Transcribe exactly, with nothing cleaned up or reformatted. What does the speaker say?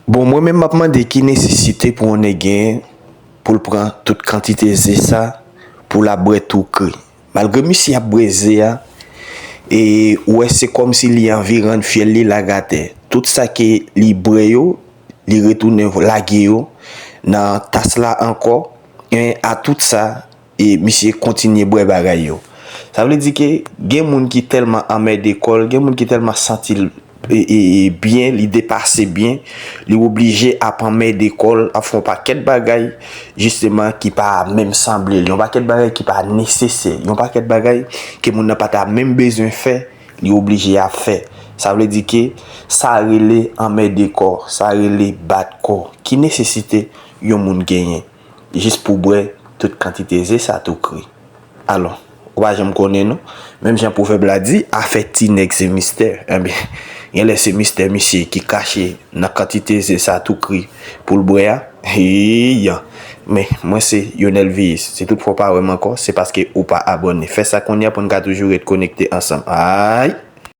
Bon, mwen menm m ap mande ki nesesite pou yon nèg genyen pou l pran tout kantite ze sa pou l ap bwè tou kri. Malgre misye ap bwè ze a, e ou wè se kòmsi li anvi rann fyèl li lage atè. Tout sa ke li bwè yo, li retounen lage yo nan tas la ankò. E a tout sa, e misye kontinye bwè bagay yo. Sa vle di ke gen moun ki tèlman anmède kò l, gen moun ki tèlman santi l e, e, e byen, li depase byen, li oblije ap anmède kò l, ap fè yon pakèt bagay, jisteman, ki pa menm sanble l, yon pakèt bagay ki pa nesesè, yon pakèt bagay ke moun nan pa ta menm bezwen fè, li oblije ap fè. Sa vle di ke sa rele anmède kò, sa rele bat kò. Ki nesesite yon moun genyen jis pou bwè tout kantite ze sa tou kri? Alò, ou pa janm konnen non. Menm jan pwovèb la di, afè ti nèg se mistè. Enben, genlè se mistè misye ki kache nan kantite ze sa tou kri pou l bwè a. Eya. Men, mwen se Yonel Viyis. Si toutfwa w pa wè m ankò, se paske ou pa abòne. Fè sa kounye a pou n ka toujou ret konekte ansanm. Ay!